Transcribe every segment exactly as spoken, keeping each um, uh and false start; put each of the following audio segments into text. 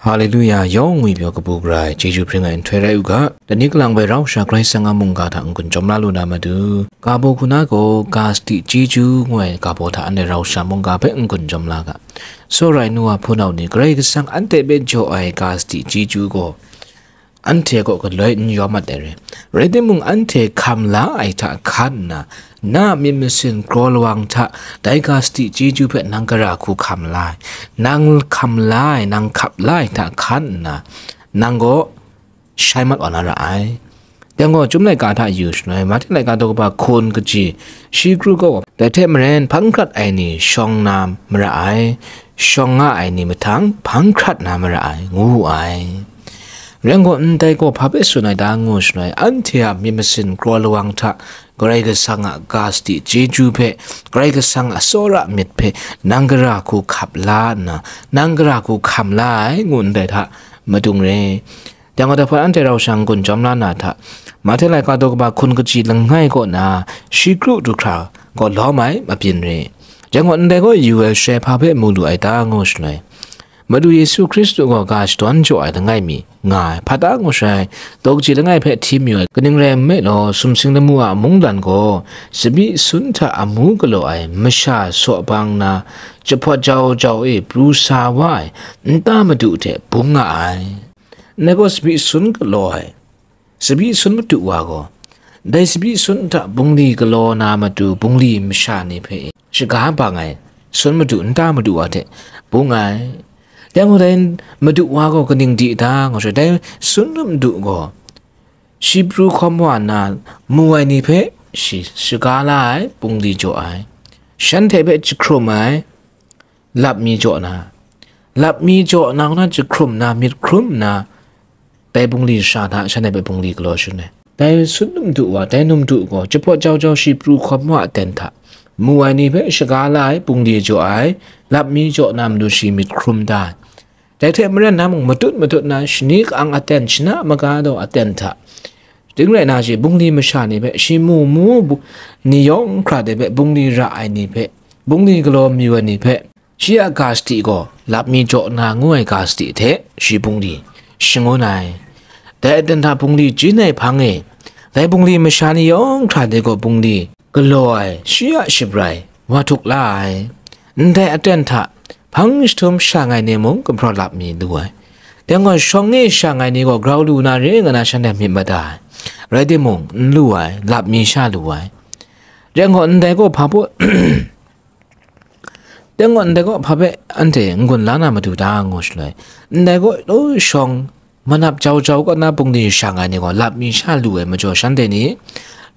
Haleluya, yawng ngwi pyaw kabu gara ai, chyeju hpring ai nhtoi rai u ga. Dai ni kalang bai rau sha Karai Kasang a mungga hta n-gun chyawm la lu na matu, ga baw hku na gaw, ga sadi chyeju ngu ai ga baw hta anhte rau sha mungga hpe n-gun chyawm la ga. Tsawra ai nu wa hpunau ni, Karai Kasang anhte hpe jaw ai ga sadi chyeju gaw, anhte kaw galoi n yawm mat ai re. Rai timung, anhte hkam la ai hta hkan nna, na a myit masin kraw lawang hta dai ga sadi chyeju hpe nang gara hku hkam la ai, nang hkam la ai, nang hkap la ai hta hkan nna, nang gaw shai mat wa na ra ai. Dai gaw, Chyum laika hta yu shangai, Mahte laika daw kaba hkun kaji, shi kru gaw, dai hte maren, hpang hkrat ai ni shawng na mara ai, shawng nga ai ni mahtang hpang hkrat na mara ai, ngu wu ai. Rai gaw, ndai gaw hpa hpe tsun ai ta ngu shangai, anhte a myit masin kraw lawang hta Karai Kasang a ga sadi chyeju hpe, Karai Kasang a tsawra myit hpe, nang gara hku hkap la nna, nang gara hku hkam la ai, ngu ndai hta madung re. Dai gaw, dai hpawt anhte rau sha n-gun chyawm la na hta, Mahte laika daw kaba hkun kaji langai kaw na, shi kru du hkra gaw lawm ai mabyin re. Dai gaw, ndai gaw yu ai shaloi hpa hpe mu lu ai ta ngu shaloi, Madu Yesu Hkristu gaw ga shadawn jaw ai langai mi nga ai, hpa ta ngu shaloi, daw kaji langai hpe hti mayu ai, kaning rai nme law, sumsing lamu a mungdan gaw, tsabyi sun hta amu galaw ai masha saw bang na, jahpawt jau jau e pru sa wa ai nta madu hte bung nga ai. Ndai gaw tsabyi sun galaw ai, tsabyi sun madu wa gaw, dai tsabyi sun hta bungli galaw na matu bungli masha ni hpe shaga bang ai sun madu nta madu wa hte bung ai. Dai gaw, dai madu wa gaw kaning di ta ngu shaloi, dai sun madu gaw shi pru hkawm wa nna, mu ai ni hpe shi shaga la ai, bungli jaw ai, shanhte hpe jahkrum ai, lap mi jaw na, lap mi jaw na, kaw na jahkrum na, myit hkrum nna, dai bungli sha hta shanhte hpe bungli galaw shangun ai. Dai sun madu wa, dai madu gaw jahpawt jau jau shi pru hkawm wa aten hta, mu ai ni hpe shaga la ai, bungli jaw ai, lap mi jaw na matu shi myit hkrum da ai. Dai hte maren na mung, matut matut na shani ka-ang aten, shana maga daw aten hta, ding rai na shi, bungli masha ni hpe, shi mu mu bu-, ni yawng hkra de hpe, bungli ra ai ni hpe, bungli galaw mayu ai ni hpe, shi a ga sadi gaw lap mi jaw na ngu ai ga sadi hte shi bungli shangun ai. Dai aten hta bungli jin ai hpang e, dai bungli masha ni yawng hkra de gaw bungli galaw ai, shi a shabrai wa htuk la ai. Ndai aten hta hpang jahtum shang ai ni mung gumhpraw lap mi lu ai. Dai gaw, shawng e shang ai ni gaw grau lu na re nga na shanhte myit mada ai. Rai timung, n lu ai, lap mi sha lu ai. Dai gaw, ndai gaw hpa baw, dai gaw, ndai gaw hpa hpe anhte n-gun la na matu ta ngu shaloi, ndai gaw, o, shawng manap jau jau kaw na bungli shang ai ni gaw lap mi sha lu ai majaw, shanhte ni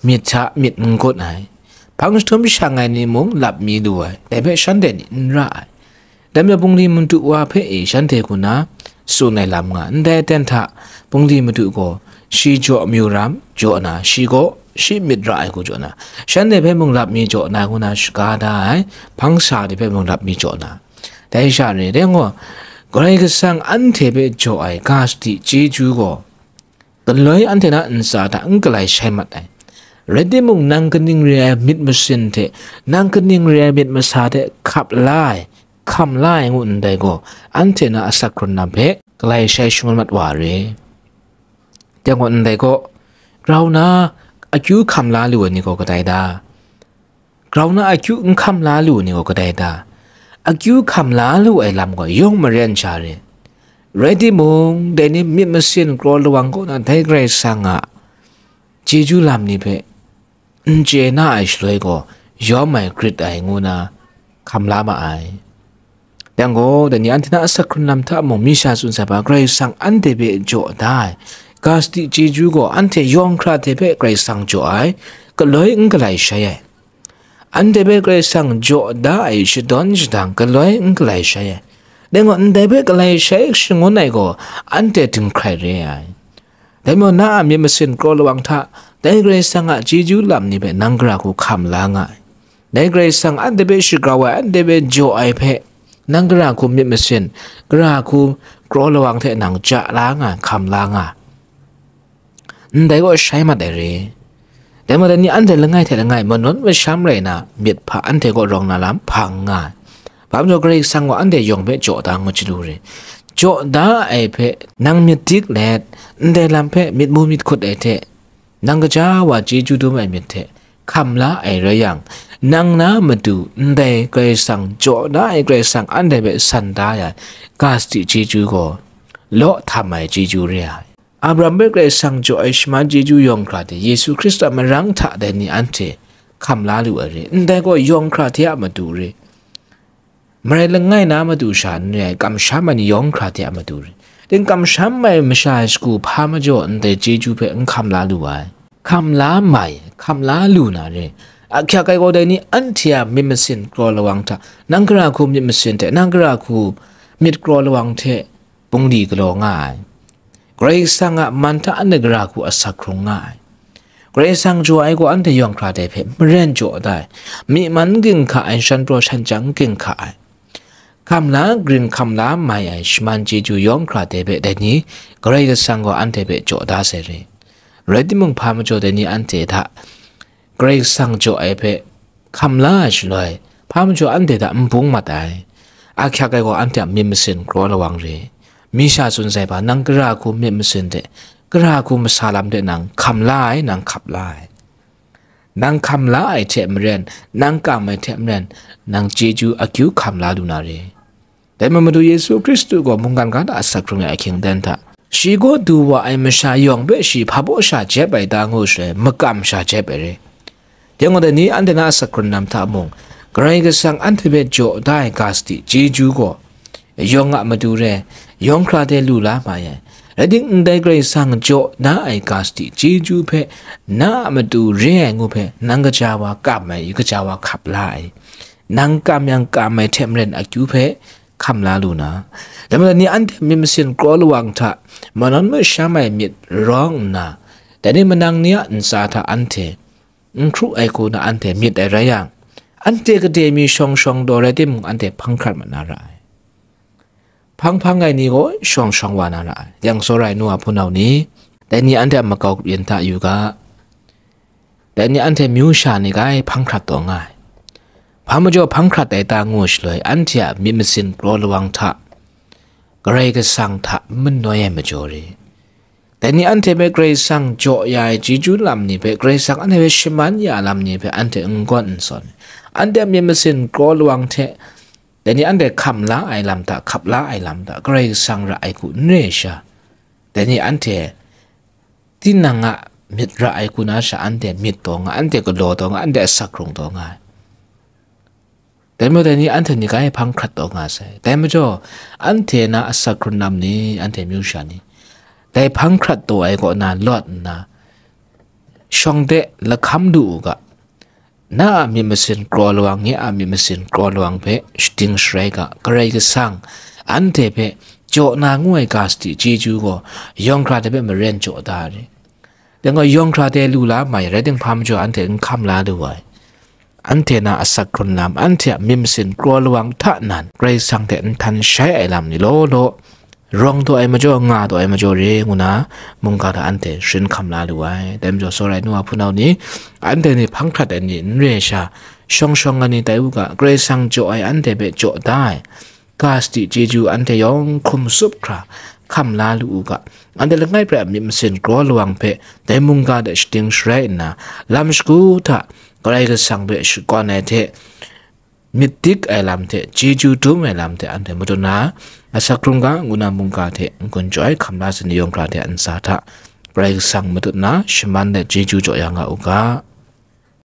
myit hta myit n gut ai. Hpang jahtum shang ai ni mung lap mi lu ai, dai hpe shanhte ni n ra ai. Dai majaw, bungli madu wa hpe e shanhte hku na tsun ai lam nga, ndai aten hta bungli madu gaw shi jaw mayu ram jaw na, shi gaw shi myit ra ai hku jaw na, shanhte hpe mung lap mi jaw na ngu na shaga da ai, hpang sa de hpe mung lap mi jaw na. Dai sha re, dai gaw, Karai Kasang anhte hpe jaw ai ga sadi chyeju gaw, galoi anhte na ntsa hta n galai shai mat ai. Rai timung, nang kaning re ai myit masin hte, nang kaning re ai myit masa hte hkap la ai, hkam la ai ngu ndai gaw, anhte na asak hkrun lam hpe galai shai shangun mat wa re. Dai gaw, ndai gaw, grau na akyu hkam la lu ai ni gaw kadai da? Grau na akyu n hkam la lu ni gaw kadai ta? Akyu hkam la lu ai lam gaw yawng maren sha re. Rai timung, dai ni myit masin kraw lawang kaw na dai Karai Kasang a chyeju lam ni hpe n chye na ai shaloi gaw, yawm ai, grit ai ngu na hkam la ma ai. Yang gaw, dai ni anhte na asak hkrun lam hta mung, mi sha tsun sai hpa, Karai Kasang anhte hpe jaw da ai ga sadi chyeju gaw, anhte yawng hkra hte hpe Karai Kasang jaw ai, galoi n galai shai ai. Anhte hpe Karai Kasang jaw da ai shadawn shadang galoi n galai shai ai. Dai gaw, ndai hpe galai shai shangun ai gaw, anhte dinghkrai re ai. Dai majaw, na a myit masin kraw lawang hta, dai Karai Kasang a chyeju lam ni hpe nang gara hku hkam la nga ai. Dai Karai Kasang anhte hpe shagrau ai, anhte hpe jaw ai hpe, nang gara hku myit masin, gara hku kraw lawang hte nang ja la nga, hkam la nga. Ndai gaw shai mat ai re. Dai majaw, dai ni anhte langai hte langai manawn masham rai na, myit hpa anhte kaw rawng na lam hpang nga ai. Hpa majaw, Karai Kasang gaw anhte yawng hpe jaw da ngu chyalu re. jaw da ai hpe nang myit dik let, ndai lam hpe myit mu myit hkut ai hte, nang kaja wa chyeju dum ai myit hte hkam la ai rai yang, nang na matu ndai Karai Kasang jaw da ai, Karai Kasang anhte hpe san da ai ga sadi chyeju gaw law htam ai chyeju re ai. Abraham hpe Karai Kasang jaw ai shaman chyeju yawng hkra hte Yesu Hkristu a marang hta dai ni anhte hkam la lu ai re, ndai gaw yawng hkra hte a matu re. Marai langai na matu sha n re ai, kamsham ai ni yawng hkra hte a matu re. Ting kamsham ai masha shagu hpa majaw ndai chyeju hpe n hkam la lu ai. Hkam la mai, hkam la lu na re. Ahkyak ai gaw dai ni anhte a myit masin kraw lawang hta, nang gara hku myit masin hte, nang gara hku myit kraw lawang hte bungli galaw nga ai. Karai Kasang a man hta anhte gara hku asak hkrung nga ai. Karai Kasang jaw ai gaw anhte yawng hkra dai hpe maren jaw da ai. Myi man n ging hka ai, shan praw shan jang n ging hka ai. Hkam la gring hkam la mai ai shaman chyeju yawng hkra dai hpe dai ni, Karai Kasang gaw anhte hpe jaw da sai re. Rai timung, hpa majaw dai ni anhte hta Karai Kasang jaw ai hpe hkam la ai shaloi, hpa majaw anhte hta n bung mat ai. Ahkyak ai gaw anhte a myit masin kraw lawang re. Mi sha tsun sai hpa, nang gara hku myit masin hte, gara hku masa lam hte nang hkam la ai, nang hkap la ai. Nang hkam la ai hte maren, nang kam ai hte maren, nang chyeju akyu hkam la lu na re. Dai majaw Madu Yesu Hkristu gaw mungkan ga hta asak hkrung ai ahkying ten hta, shi gaw du wa ai masha yawng hpe shi hpa baw sha jep ai ta ngu shaloi, makam sha jep ai re. Dai gaw dai ni anhte na asak hkrun lam hta mung, Karai Kasang anhte hpe jaw da ai ga sadi chyeju gaw, yawng a matu re, yawng hkra hte lu la mai ai. Rai timung, ndai Karai Kasang jaw da ai ga sadi chyeju hpe na a matu re ai ngu hpe, nang kaja wa kam ai, kaja wa hkap la ai. Nang kam yang kam ai hte maren akyu hpe hkam la lu na. Dai majaw ni anhte myit masin kraw lawang hta, manawn masham ai myit rawng nna, dai ni manang ni a ntsa hta anhte n hkru ai hku na anhte myit ai rai yang, anhte gade mi shawng shawng taw rai timung, anhte hpang hkrat mat na ra ai. Hpang hpang ai ni gaw shawng shawng wa na ra ai. Yang tsawra ai nu a hpunau ni, dai ni anhte a makau kabyin hta yu ga. Dai ni anhte myu sha ni gai hpang hkrat taw nga ai. Hpa majaw hpang hkrat ai ta ngu shaloi, anhte a myit masin kraw lawang hta Karai Kasang hta n manoi ai majaw re. Dai ni anhte hpe Karai Kasang jaw ya ai chyeju lam ni hpe, Karai Kasang anhte hpe shaman ya lam ni hpe anhte n gawn n sawn. Anhte a myit masin kraw lawang hte, dai ni anhte hkam la ai lam hta, hkap la ai lam hta, Karai Kasang ra ai hku n re sha, dai ni anhte tinang a myit ra ai hku na sha, anhte myit taw nga, anhte galaw taw nga, anhte asak hkrung taw nga ai. Dai majaw dai ni anhte ni gai hpang hkrat taw nga sai. Dai majaw, anhte na asak hkrun lam ni, anhte myu sha ni, dai hpang hkrat taw ai kaw na lawt nna, shawng de lahkam du u ga, na a myit masin kraw lawang, nye a myit masin kraw lawang hpe shading sharai ga, Karai Kasang anhte hpe jaw na ngu ai ga sadi chyeju gaw, yawng hkra hte hpe maren jaw da ai re. Dai gaw yawng hkra hte lu la mai, rai timung, hpa majaw anhte n hkam la lu ai. Anhte na asak hkrun lam, anhte a myit masin kraw lawang hta nan, Karai Kasang hte n htan shai ai lam ni law law, rawng taw ai majaw, nga taw ai majaw re ngu na, mungga hta anhte sharin hkam la lu ai. Dai majaw, tsawra ai nu a hpunau ni, anhte ni hpang hkrat ai ni n re sha, shawng shawng ai ni tai u ga, Karai Kasang jaw ai anhte hpe jaw da ai ga sadi chyeju anhte yawng hkum tsup hkra hkam la lu u ga, anhte langai hpe a myit masin kraw lawang hpe dai mungga de shading sharai nna, lam shagu hta Karai Kasang hpe shakawn ai hte, myit dik ai lam hte, chyeju dum ai lam hte anhte matut na, asak hkrung ga ngu na mungga hte n-gun jaw ai hkam la sai ni yawng hkra hte a ntsa hta, Karai Kasang matut na, shaman let chyeju jaw ya nga u ga.